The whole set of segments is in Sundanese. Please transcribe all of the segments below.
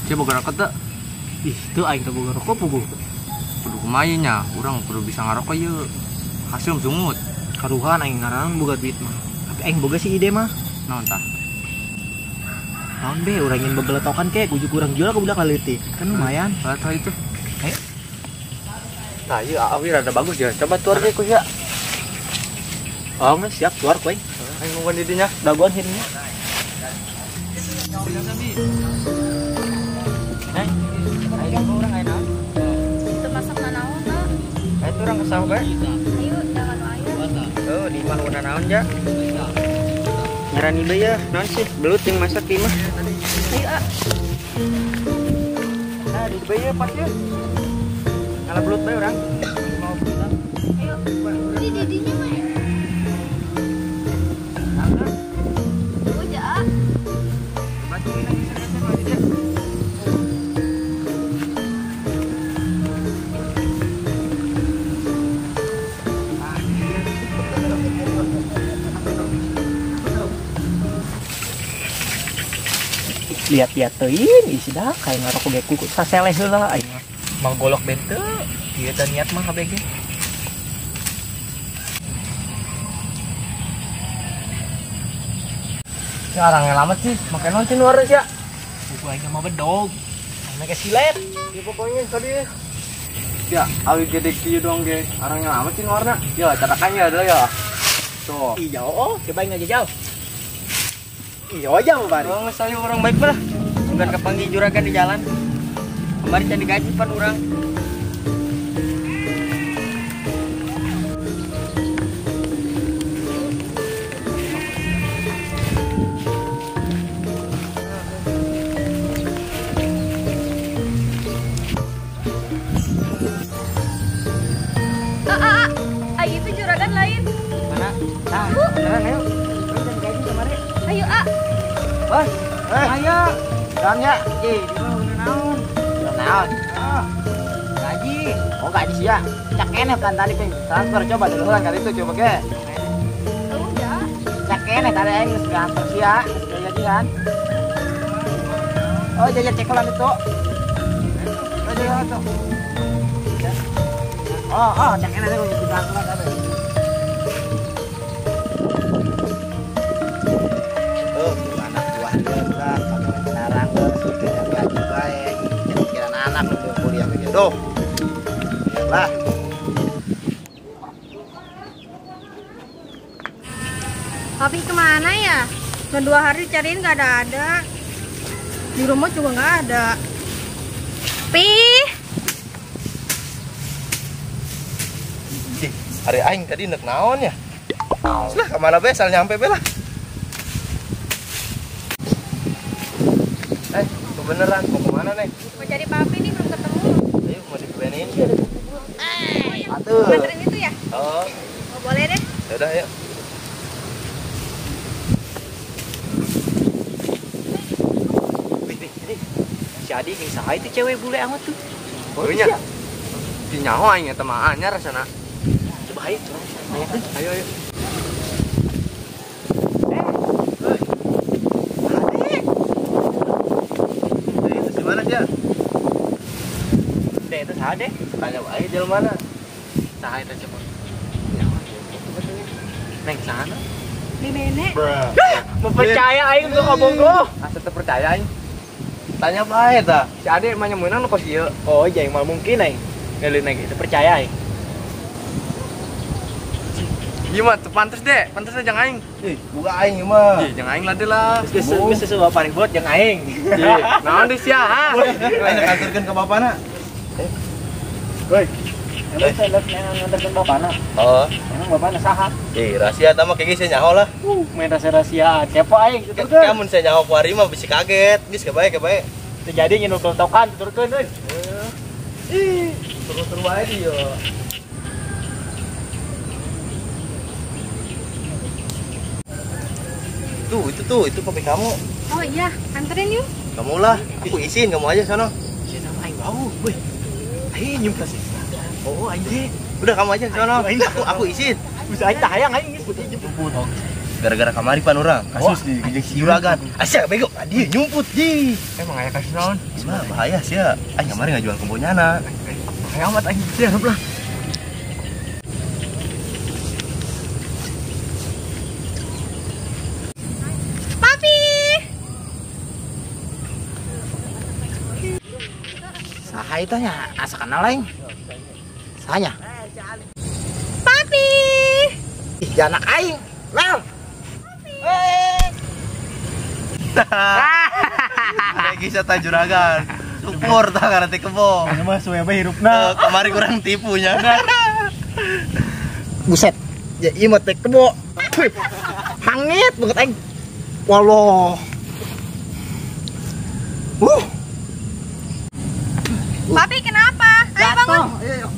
Sia boga rokok teu? Ih, teu aing teh boga rokok puguh. Kudu kumaha nya, urang kudu bisa ngarokok ieu. Haseum sungut. Karuhan aing ngaran boga duit mah. Tapi aing boga sih ide mah. Naon tah? Naon be urang nyen bebeletokan ke kujuk urang jual ke budak laleutik. Kan lumayan. Tah itu. Ayo. Tah ieu awi rada bagus ya. Coba tuar ge ku sia. Oh, geus siap tuar ku aing. Aing nungguan di dinya. Dagoan hirunya. Ayo urang kesal bae. Ayo, jangan ayo. Oh, di imah warna naon ja? Ngarani deui ya, naon sih? Belut yang masak di imah. Ayo, ah. Nah, di bae ya pas ya. Ngalah belut bae urang. Mau belut. Ayo. Di didinya mah. Oh, ja. Batu ini bisa lagi dia. Lihat-lihat teuing isi dah kayak ngarokok ge kuku saseleh heula aing mah. Mang golok bente ieu teh niat mah kabeh ge. Sekarang yang lama sih, make naon sih luar sia? Buku aing mah bedog. Aing make silet. Ya pokoknya tadi ya, awi gede kieu doang ge. Arang yang lama sih warna. Ya, catakannya adalah ya. Tuh. Ih jauh, oh, coba aing aja jauh. Iya aja mau bari. Oh, saya orang baik lah. Bukan kepanggil juragan di jalan. Kemarin can digaji pan urang. Ah, itu juragan lain. Mana? Nah, beneran ayo. Can digaji kemarin. Ayo, ah. Bos, ayo. Dan ya, di mana naon? Naon? Ah, gaji. Oh, gaji sih ya. Cak keneh kan tadi ping transfer coba dulu kan kali itu coba ge. Udah. Cak keneh tadi aing geus transfer sih ya, geus gaji kan. Oh, jajan cekolan itu. Oh, jajan itu. Oh, oh, cak keneh teh geus transfer tadi. Oh, anak buah dia sekarang sudah gaji baik. Pikiran anak untuk kuliah begitu. Lah. Papi kemana ya? Udah 2 hari cariin gak ada. Di rumah juga nggak ada. Pi. Ih, hari aing tadi nek naon ya? Lah kemana be? Sal nyampe be lah. Beneran mau kemana neng? Mau cari papi nih belum ketemu. Ayo mau dibenerin. Atuh. Nganterin itu ya? Oh. Oh boleh deh. Yaudah ayo. Wih, wih, ini si Adi yang saha itu cewek bule amat tuh. Oh iya. Di nyaho aing eta mah anyar rasana. Coba ayo, coba. Ayo, ayo. Itu saha deh? Tanya wae jalan mana? Saha itu coba. Neng sana. Di nenek. Mempercaya aing untuk ngobonggo. Asa teu percaya aing. Tanya bae tah. Si Ade mah nyemeunang nu kos ieu. Oh, iya mal mungkin aing. Ngeuleuh neng itu percaya aing. Ieu mah teu pantes deh, pantes aja jeung aing. Ih, buka aing ieu mah. Ih, jeung aing lah deh lah. Geus geus geus bapak ribut jeung aing. Ih, naon deui sia ha? Aing nganterkeun ka bapana. Woi, emang saya lihat nganterkeun bapana? Oh. Emang bapana saha? Ih, rahasia tah mah kayak saya nyaho lah. Main rahasia-rahasiaan. Kepo aing tuturkeun. Kamun saya nyaho ku ari mah bisi kaget. Geus kebae kebae. Teu jadi nyeun tokan tuturkeun euy. Ih, terus-terus wae dia. Tuh, itu kopi kamu. Oh iya, anterin yuk. Kamu lah, aku izin kamu aja sono. Saya sama aing bau, woi. Aing nyium kasih. Oh, aing deh. Udah kamu aja sono. Aku izin. Bisa aing tayang aing geus putih jemput. Gara-gara kamari pan urang kasus di jeung si juragan. Asya bego, dia nyumput ji. Emang aya kasus naon? Mah bahaya sia. Aing kamari ngajual kebonyana. Bahaya amat aing teh lah. Papi. Saha itu nya asa kenal aing. Sahanya. Papi. Ih, anak aing. Mel. Lagi saya juragan. Syukur tah karena teh kebo. Ini mah suwe bae hirupna. Kamari kurang tipunya. Buset. Ya ieu mah teh kebo. Hangit banget aing. Wallah. Papi kenapa? Ayo bangun. Ayo, ayo.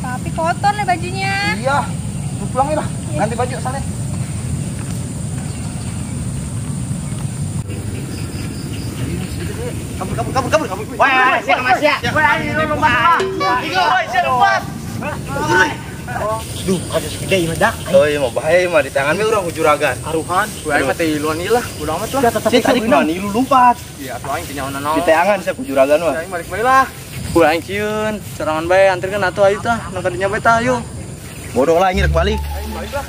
Papi kotor nih bajunya. Iya. Lu pulang lah. Ganti baju sana. Kabur kabur kabur kabur kabur. Wah, siap Mas ya. Wah, ini lompat. Woi, siap lompat. Duh, kasus gede ieu mah dak. Oh iya mah bahaya mah di tangan we urang ku juragan. Aruhan, ku aing mah teh iluan ieu lah, bodo amat lah. Sih tadi kumaha nilu lompat. Iya, atuh aing teh nyaho naon. Di teangan sia ku juragan mah. Aing balik bae lah. Ku aing cieun, sorangan bae anterkeun atuh ayu tah, nu kadinya bae tah ayo. Bodoh lah aing rek balik. Aing balik lah.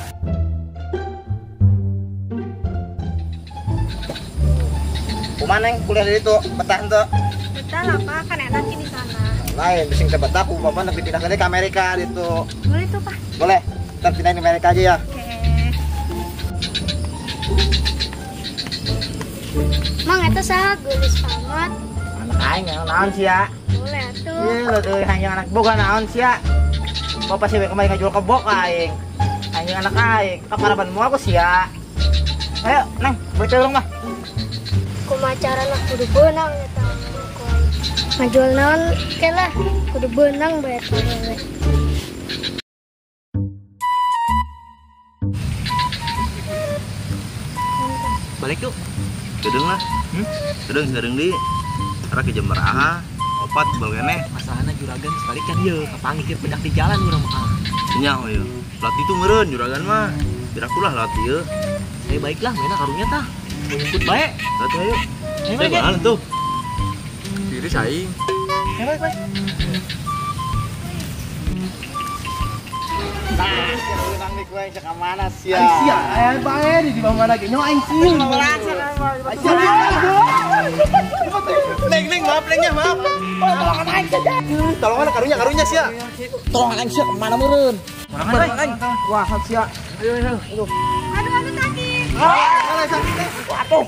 Kumaha neng kuliah di situ, betah henteu? Betah lah Pak, kan enak di sana. Lain, bising teh betah ku bapak nak dipindah ke Amerika gitu. Boleh tuh Pak. Boleh, ntar pindahin ke Amerika aja ya. Oke. Mang eta saha geulis amat. Anak aing naon sia? Boleh atuh. Ieu leuh hayang anak boga naon sia? Bapak sih kemarin ngajual kebo ka aing. Aing anak aing, kaparaban moal ku sia. Ayo, Neng, baca urang mah. Kumaha carana kudu beunang eta ku aing. Ngajual naon ke lah, kudu beunang bae eta wewe. Balik yuk. Kedeung lah. Kedeung di. Arah ke jam beraha, opat bal keneh. Masalahna juragan sekali kan ieu kapanggih keur pedak di jalan urang mah. Nya ieu. Lat itu meureun juragan mah. Birakulah lat ieu. Saya baiklah mainna karunya tah. Ikut bae. Atuh ayo. Ayo Saya baik. mana tuh? Diri saing. Ayo baik baik. Nah, sia beunang di ku aing ka mana sia? Aing sia, aya bae di mana ge nyawa aing sieun. Neng, neng, maaf nengnya, maaf. Tolongan aing saja. Tolongan karunya, karunya sia. Tolongan aing sia kemana meureun? Aing. Wah, sia. Ayo ayo. Aduh. Aduh aduh sakit. Ah, sakit. Waduh.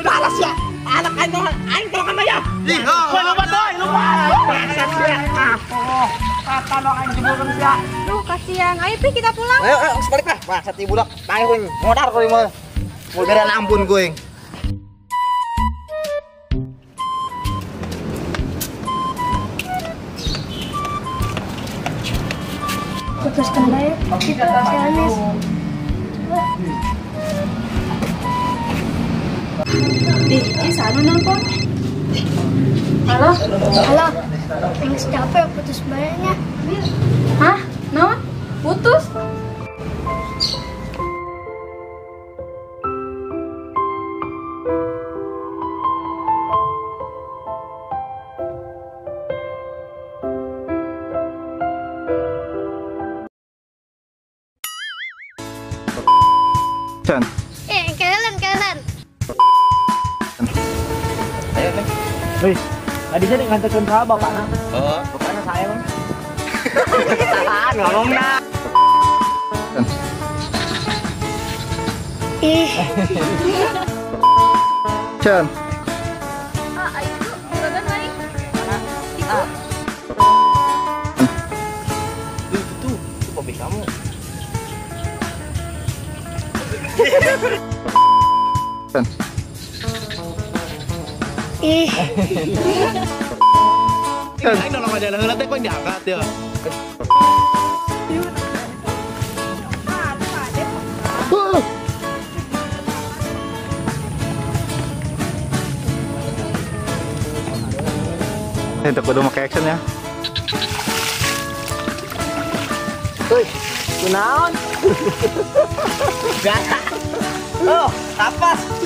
Balas ya. Anak aing tolongan, aing tolongan ya. Ih, wah, lompat doi, lompat. Bangsat sia. Ah, tolong aing jeburkeun sia. Duh, kasihan. Ayo Pi kita pulang. Ayo, ayo, balik lah. Bangsat ieu budak. Tangih kuing. Modar kuing mah. Mau berean ampun kuing. Putuskan bae kita si Anis. Ih, ini sanu nelpon. Halo? Halo. Aing capek putus bae nya. Hah? Naon? Putus? Chan. Kelan kelan. Ayo, Neng. Wih, tadi saya nganterkeun ka bapakna. Heeh. Bapakna saya mah. Tahan ngomongna. Ih. Chan. Ah, ayo juragan lain. Itu. Tuh, itu papi kamu. Ih. Aing nolong aja heula teh kok diangkat ya. Ini kudu make action ya. Hei. Kunaon? Gak. Oh, kapas.